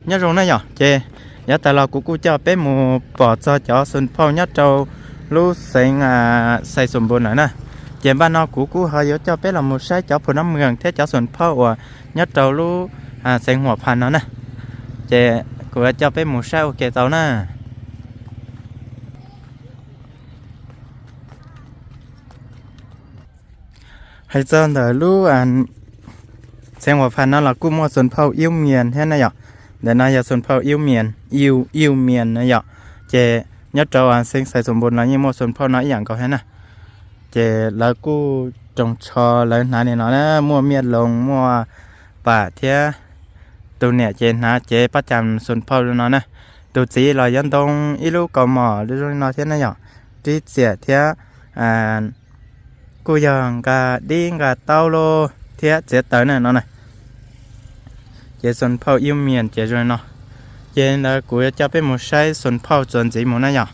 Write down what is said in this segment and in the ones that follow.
Nyob zoo na yom, ces yav tas los kuv kuj coj peb mus pom txog cov xoom phauj nyob rau lub xeev Xais Xoom Npoos lawm na. Ces npaj no kuv kuj ho yuav coj peb los mus saib cov phum nab mweeg thiab cov xoom phauj uas nyob rau lub xeev Huam Phas no na. Ces kuv yuav coj peb mus saib ua ke tau na. Hais txog ntawm lub xeev Huam Phas no los kuj muaj xoom phauj Iub Mias thiab na yom. Ntawm no yog xoom phauj Iub Mias, Iub, Iub Mias na yom. Ces nyob rau xeev Xais Xoom Npoos los yeej muaj xoom phauj no ib yam nkaus thiab na. Ces lawv kuj roos tsho lawv hnav li no na, muaj miaj loos muaj pam thiab. Tus niam ces hnav cev pab cas xoom phauj li no na. Tus txiv los yuav ntoo ib lub kaus mom zoo li no thiab na yom, rib txiam thiab kuj yog nqa dib nqa taub loj thiab txiav taws na no na. Ces xoom phauj Iub Mias ces zoo li no. Ces ntawd kuv yuav coj peb mus saib xoom phauj txuas ntxiv mus na yom.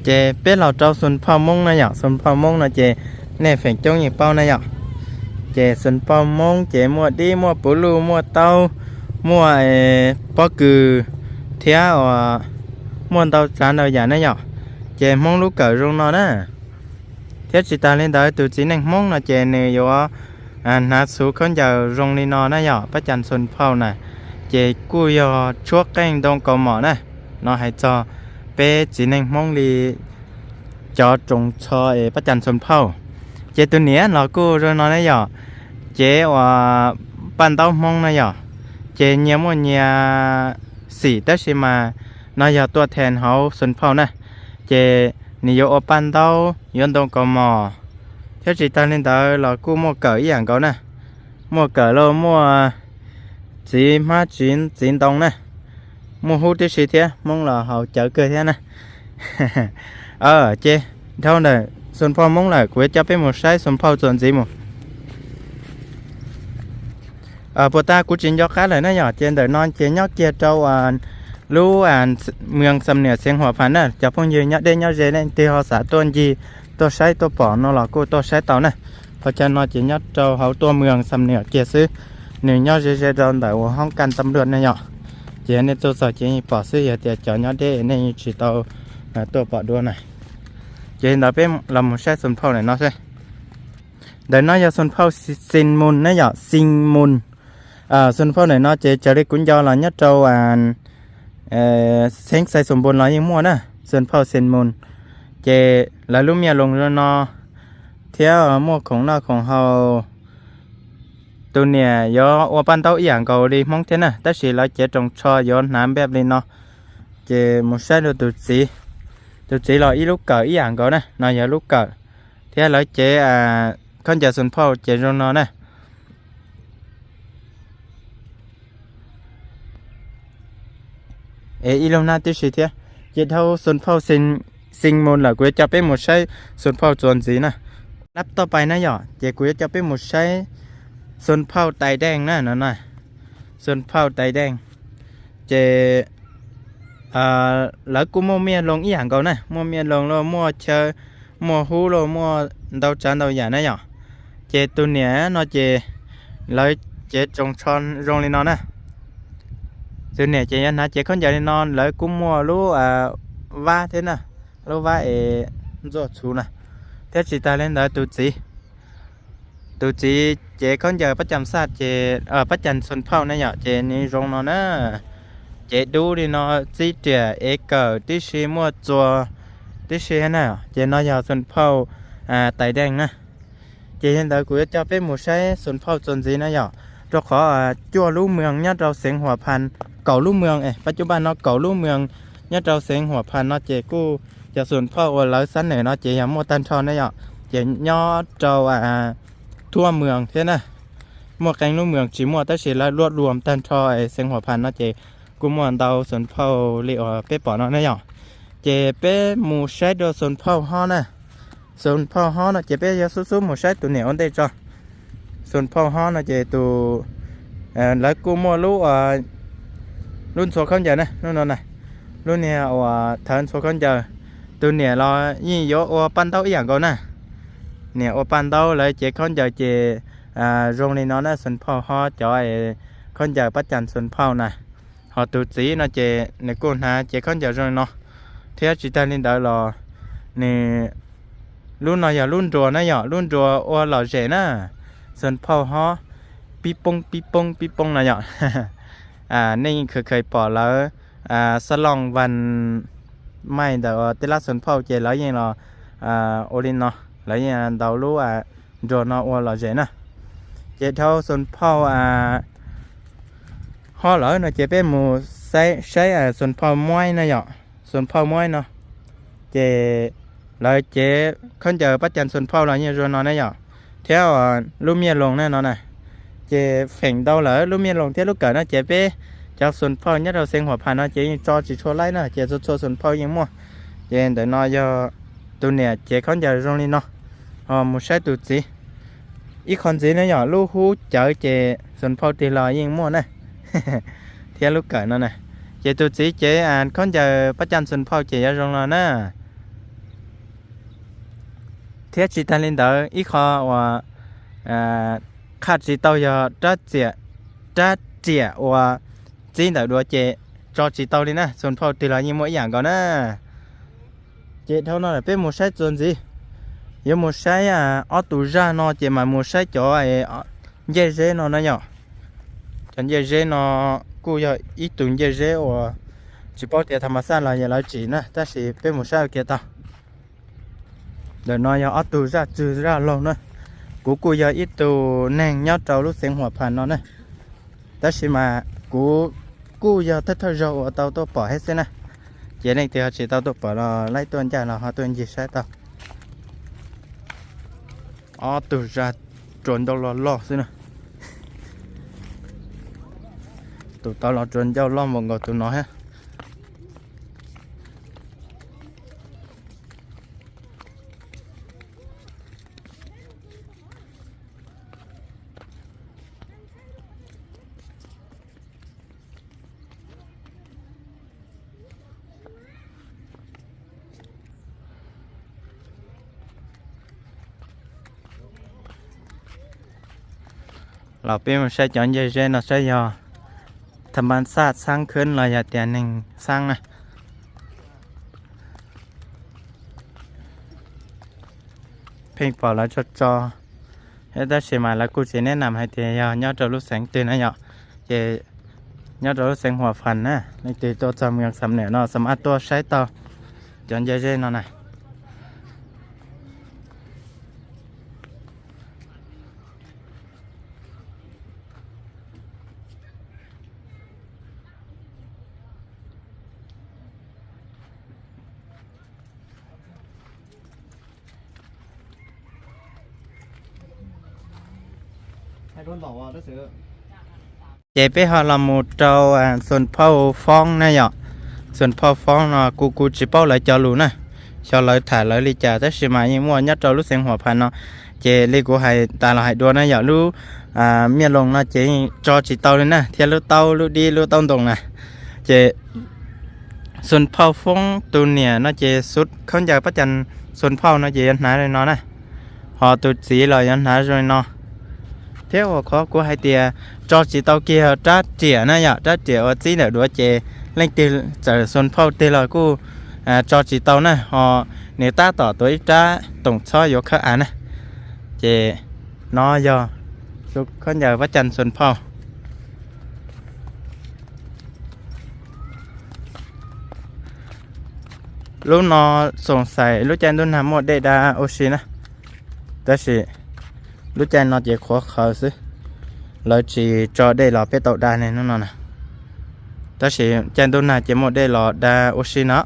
Ces peb los rau xoom phauj Hmoob na yom, xoom phauj Hmoob no ces nej feem coob yeej paub na yom. Ces xoom phauj Hmoob ces muaj dib muaj puv luj muaj taub, muaj pob kws thiab muaj ntau tsav ntau yam na yom. Ces Hmoob lub kawm zoo no na. Thiab tsis tas li ntawd tus txiv neej Hmoob no ces nws yuav hnav txhuv khaub ncaws zoo li no na yom, pab cas xoom phauj na. Ces kuj yog tshuab qeej ntoo kaus mom na. No hais txog peb txiv neej Hmoob li cov roos tsho es pab cas xoom phauj. Ces tus niam los kuj zoo no na yom, cev uas paj ntaub Hmoob na yom. Ces nyias muaj nyias xim tab sis mas no yog tuaj thees hauv xoom phauj na. Ces nws yuav ua paj ntaub yuav ntoo kaus mom, thiab tsis tas li ntawd los kuj muaj kawm ib yam nkaus na. Muaj kawm los muaj txiv hmab txiv ntoo na, muaj hub tib si thiab, Hmoob los haus cawv kawg thiab na. Ces dhau ntawm xoom phauj Hmoob lawm kuv yuav coj peb mus saib xoom phauj txuas ntxiv mus. Puas tas kuv tsis nco qab lawm na yom, ces ntawm no ces nyob kiag rau lub mws Xam Niam xeev Huam Phas na, cov phooj ywg nyob deb nyob ze leej twg ho xav tuaj ncig tuaj saib tuaj pom no los kuj tuaj saib tau na. Qhov chaw no ces nyob rau hauv tuaj mws Xam Niam kiag xwb, nws nyob ze ze rau ntawm uas hoob kaj tab luaj na yom. Ces nej tuaj txog ces yeej pom xwb, yog tias cov nyob deb nej yeej tsis tau tuaj pom dua na. Ces ntawd peb los mus saib xoom phauj ntawm no seb. Ntawm no yog xoom phauj Xees Moos na yom, Xees Moos. Xoom phauj ntawm no ces raws li kuv nco los nyob rau xeev Xais Xoom Npoos los yeej muaj na, xoom phauj Xees Moos. Ces lawv lub miaj loos zoo no thiab muaj khoom noj khoom haus. Tus niam yuav ua paj ntaub ib yam nkaus li Hmoob thiab na, tab sis lawv cev roos tsho yuav hnav npej li no. Ces mus saib rau tus txiv, tus txiv los ib lub kawm ib yam nkaus na, no yog lub kawm. Thiab lawv cev khaub ncaws xoom phauj ces zoo no na. Es ib lub hnab tib si thiab. Ces dhau xoom phauj Xees Moos lawm kuv yuav coj peb mus saib xoom phauj txuas ntxiv na. Nab toj pais na yom, ces kuv yuav coj peb mus saib xoom phauj Tais Deej na no na. Xoom phauj Tais Deej. Ces lawv kuj muaj miaj loos ib yam nkaus na, muaj miaj loos los muaj chaw, muaj hub los muaj ntau tsav ntau yam na yom. Ces tus niam no ces lawv cev roos tsho zoo li no na. Tus niam ces yuav hnav cev khaub ncaws li no, lawv kuj muaj lub vab thiab na, lub vab es ntxuaj txhuv na. Thiab tsis tas li ntawd tus txiv, tus txiv cev khaub ncaws pab cam xaj ces pab cam xoom phauj na yom, ces nws zoo no na. Cev dub li no, txib riam ev kawm tib si, muaj txuas tib si na. Ces no yog xoom phauj Tais Deej na. Ces yog li ntawd kuv yuav coj peb mus saib xoom phauj txuas ntxiv na yom, rau qhov cuaj lub mws nyob rau xeev Huam Phas, kaum lub mws, pab cub npaj no kaum lub mws nyob rau xeev Huam Phas no ces kuj cov xoom phauj uas lawv xab nws no ces yog muaj tag nrho na yom. Ces nyob rau thuab mws thiab na, muaj qee lub mws tsis muaj tab sis lawv luaj luam tag nrho xeev Huam Phas no ces kuj muaj ntau xoom phauj li uas peb pom no na yom. Ces peb mus saib dua xoom phauj hob na. Xoom phauj hob no ces peb yuav xub xub mus saib tus niam ua ntej tso. Xoom phauj hob no ces tus, lawv kuj muaj lub, lub ntxhua khaub ncaws na, lub no na, lub niag uas thawv ntxhua khaub ncaws. Tus niam los yeej yuav ua paj ntaub ib yam nkaus na. Niam ua paj ntaub lawv cev khaub ncaws ces zoo li no na, xoom phauj hob cov khaub ncaws pab cas xoo phauj na. Ho tus txiv no ces nws kuj hnav cev khaub ncaws zoo li no, thiab tsis tag li ntawd los nws, lub no yog lub nruas na yom, lub nruas ua lom zem na, xoo phauj hob pib poob pib poob pib poob no yom. Nej yeej khaws khaws pom lawv xab looj vas maij ntawm tej lab xoo phauj ces lawv yeej los ua li no, lawv yeej ntaus lub nruas no ua lom zem na. Ces dhau xoo phauj hob lawm no ces peb mus saib xoo phauj muaib na yom, xoo phauj muaib no. Ces lawv cev khaub ncaws pab cas xoo phauj los yeej zoo no na yom, thiab lub miaj loos na no na. Ces feem ntau lawm lub miaj loos thiab lub kawm no ces peb cov xoo phauj nyob rau xeev Huam Phas no ces yeej tso tsis tshua laib na, ces txhua txhua xoo phauj yeej muaj. Ces ntawm no yog tus niam cev khaub ncaws zoo li no, ho mus saib tus txiv. Ib qho ntxiv ne yom, lub hub cawv ces xoo phauj tig los yeej muaj na, thiab lub kawm no na. Ces tus txiv cev khaub ncaws pab cas xoo phauj ces yuav zoo no na. Thiab tsis tag li ntawd ib qho uas qhaj tsis tau yog rab riam uas txib ntawm duav ces tso tsis tau li na, xoo phauj tig los yeej muaj ib yam nkaus na. Ces dhau no peb mus saib txuas ntxiv, yuav mus saib ob tug zaj no ces mas mus saib cov ncej zeb no na yom. Cov ncej zeb no kuj yog ib tug ncej zeb uas tsis paub tias tham mas xaj los yog lawv tsim na, tab sis peb mus saib ua kiag tau. Ntawm no yog ob tug zaj tswg zaj laug na. Kuv kuj yog ib tug neeg nyob rau lub xeev Huam Phas no na, tab sis mas kuv kuj yog thawj thawj zaug uas tau tuaj pom thiab xwb na. Ces leej twg ho tsis tau tuaj pom los laib tuaj ncaj los ho tuaj ncig saib tau. Ob tug zaj rua ncauj loj loj xwb na. Tus tau los rua ncauj loj npaum nkaus tus no thiab. Los peb mus saib cov ncej zeb no saib yog tham mas xaj xaab khwb los yog tias neeg xaab na. Pheej pom lawv tso tso, tab sis mas lawv kuj tsis neb nam hais tias yog nyob rau lub xeev twg na yom. Ces nyob rau lub xeev Huam Phas na, leej twg tuaj txog mus yog xam nam no xam maj tuaj saib tau cov ncej zeb no na. Ces peb ho los mus rau xoo phauj foob na yom. Xoo phauj foob no kuv kuv tsis paub lawv cov lus na, xyov lawv tham lawv li cas tab sis mas yeej muaj nyob rau lub xeev Huam Phas no. Ces li kuv hais tas los hais dua na yom, lub miaj loos no ces yeej tso tsis tau li na, thiab lub taub lub dib lub taub ntoo na. Ces xoo phauj foob tus niam no ces khaub ncaws pab cas xoo phauj no ces yuav hnav li no na, ho tus txiv los yuav hnav zoo li no. Thiab ua qhov kuv hais tias tso tsis tau kiag rab riam na yom, rab riam uas txib ntawm duav ces leej twg txawm xoo phauj twg los kuj tso tsis tau na, ho nws tab tom tuav ib rab toom txhob yuav khawb av na. Ces no yog khaub ncaws pab cas xoo phauj. Lub no xoom xais lub caij ntuj nag muaj dej da ua si na, tab sis lub caij no ces qhuav qhawv xwb, lawv tsis tso dej los peb tau da ne hnub no na. Tab sis caij ntuj nag ces muaj dej los da ua si no.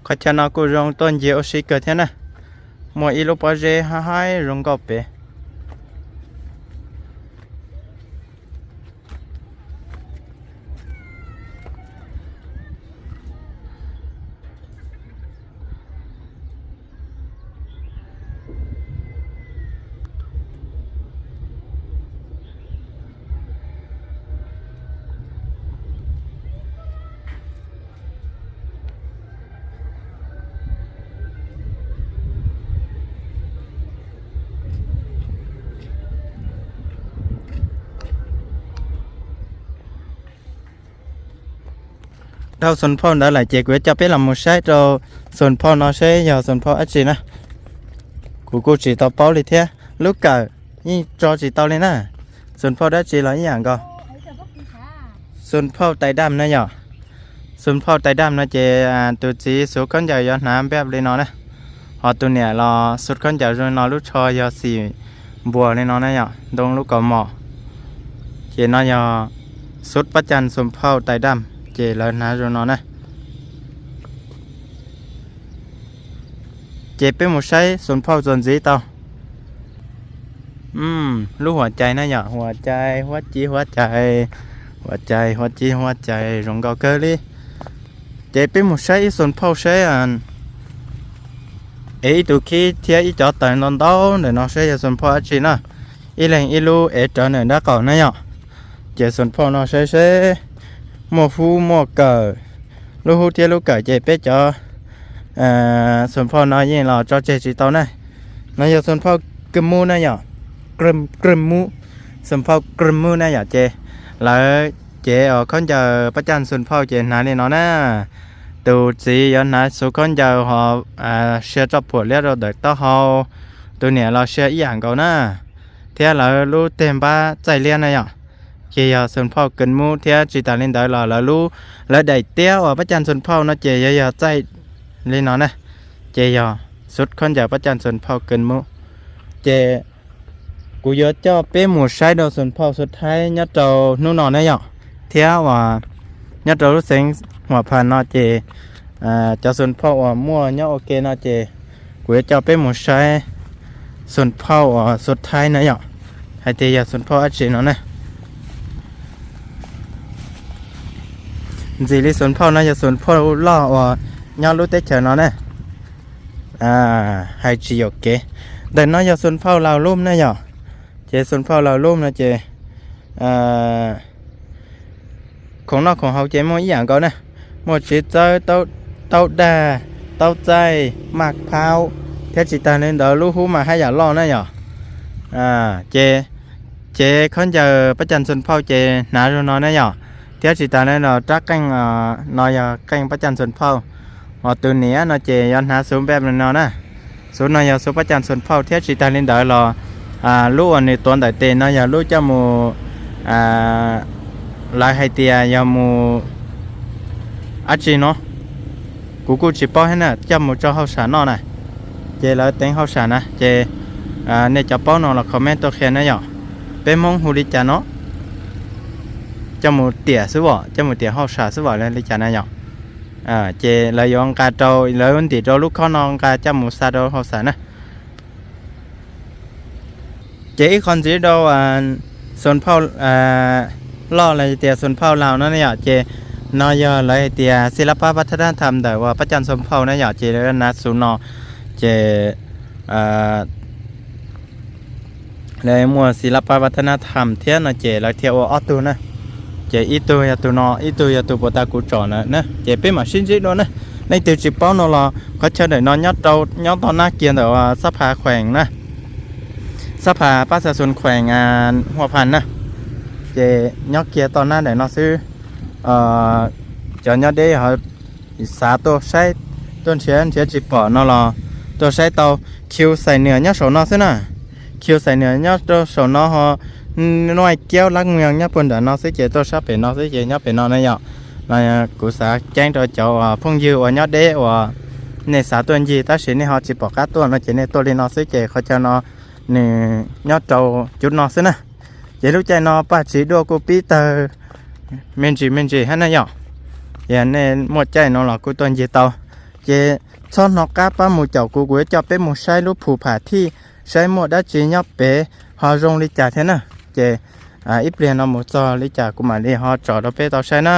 Qhov chaw no kuj zoo tuaj ncig ua si kawg thiab na. Muaj ib lub pob zeb haib haib zoo nkauj pem. Dhau xoo phauj ntawd lawm ces kuv yuav coj peb los mus saib rau xoo phauj no seb yog xoo phauj dab tsi na. Kuv kuj tsis tau paub li thiab, lub kawm yeej tso tsis tau li na. Xoo phauj dab tsi los ib yam nkaus. Xoo phauj tais daj na yom. Xoo phauj tais daj no ces tus txiv xuv khaub ncaws yuav hnav npej li no na, ho tus niam los xuv khaub ncaws zoo no, lub tsho yog xim npuas li no na yom, ntoo lub kaus mom. Ces no yog xuv pab caj xoo phauj tais daj, ces lawv hnav zoo no na. Ces peb mus saib xoo phauj txuas ntxiv tau. Lub huam cai na yom, huam cai huab ci huab cai, huam cai huab ci huab cai zoo nkauj kawg li. Ces peb mus saib ib xoo phauj saib es ib tug khib thiab ib cov taws ntau ntau ntawm no saib yog xoo phauj dab tsi na. Ib leeg ib lub ev rawv ntawm nraub qaum na yom. Ces xoo phauj no saib seb muaj hub muaj kawm, lub hub thiab lub kawm ces peb cov xoo phauj no yeej los tso tseg tsis tau na. No yog xoo phauj kawg mub na yom, kawg mub, xoo phauj kawg mub na yom. Ces lawv cev os khaub ncaws pab caj xoo phauj ces hnav li no na. Tus txiv yuav hnav xuv khaub ncaws ho sia tso phuam liab rau ntawm taub hau, tus niam los sia ib yam nkaus na, thiab lawv lub teg npab txaij liab na yom. Ces yog xoo phauj kawg mub thiab tsis tas li ntawd los lawv lub, lawv daim tiab uas pab caj xoo phauj no ces yog, yog txaij li no na. Ces yog xuv khaub ncaws pab caj xoo phauj kawg mub. Ces kuv yuav coj peb mus saib rau xoo phauj xuv thaib nyob rau hnub no na yom, thiab uas nyob rau lub xeev Huam Phas no ces cov xoo phauj uas muaj nyob ua ke no ces kuv yuav coj peb mus saib xoo phauj uas xuv thaib na yom, hais tias yog xoo phauj dab tsi no na. Ntxim li xoo phauj no yog xoo phauj loj uas nyob lub teb chaws no na. Hais tsis yuam kev, ntawm no yog xoo phauj Laus Lub na yom. Ces xoo phauj Laus Lub no ces khoom noj khoom haus ces muaj ib yam nkaus na, muaj tsev txawb, taub dag, taub txaij, maj phaub, thiab tsis tas li ntawd lub hub mas haj yam loj na yom. Ces, ces khaub ncaws pab caj xoo phauj ces hnav zoo no na yom, thiab tsis tas li los rab qeej no yog qeej pab caj xoo phauj, ho tus niam no ces yuav hnav xuv npej li no na. Xuv no yog xuv pab caj xoo phauj thiab tsis tas li ntawd los lub uas nws tuav ntawm tes no yog lub coj mus, lawv hais tias yog mus dab tsi no, kuv kuj tsis paub thiab na, coj mus rau hauj sam noj na. Ces lawv teev hauj sam na ces nej cov paub no los comment tuaj qhia na yom. Peb Hmoob hu li cas no? Coj mus tiam xwb vom, coj mus tiam hauj sam xwb vom li cas na yom. Ces lawv yuav nqa rau, lawv yuav ntim rau lub khob no nqa coj mus xa rau hauj sam na. Ces ib qho ntxiv rau xoo phauj loj los tias xoo phauj Laus no ne yom, ces no yog lawv hais tias xis lab pab vaj thab nab tham ntawm uas pab caj xoo phauj na yom, ces lawv hnav xuv no, ces lawv muaj xis lab pab vaj thab nab tham thiab no ces lawv thiaj ua ob tug na. Ces ib tug yog tus no, ib tug yog tus puas tas kuv tsom na na. Ces peb mam sib ntsib dua na. Leej twg tsis paub no los qhov chaw ntawm no nyob rau, nyob tom nab kiag ntawm xab pha khuees na, xab pha pab xa xoo khuees Huam Phas na. Ces nyob kiag tom nab ntawm no xwb. Cov nyob deb ho xav tuaj saib, tuaj nrhiav nrhiav tsis pom no los tuaj saib tau. Khiu Xais Nws nyob saum no xwb na. Khiu Xais Nws nyob rau saum no ho Nuaj Kiaub Lab Muas nyob puag nram no xwb ces tuaj sab pem no xwb ces nyob pem no na yom. No kuv xav ceeb rau cov uas phooj ywg uas nyob deb uas nej xav tuaj ncig tab sis nej ho tsis pom qab tuaj no ces nej tuaj li no xwb ces qhov chaw no nws nyob rau cov no xwb na. Ces lub caij no Paj Tswv Duaj kuj pib tawg me ntsis me ntsis hab na yom. Yog nej muaj caij no los kuj tuaj ncig tau. Ces txhob hnov qab pab mus caum kuv, kuv yuav coj peb mus saib lub Phu Pham Thij, saib muaj dab tsi nyob pem ho zoo li cas thiab na. Ces ib pliag no mus txog li cas kuv mam li ho tsom rau peb tau saib na.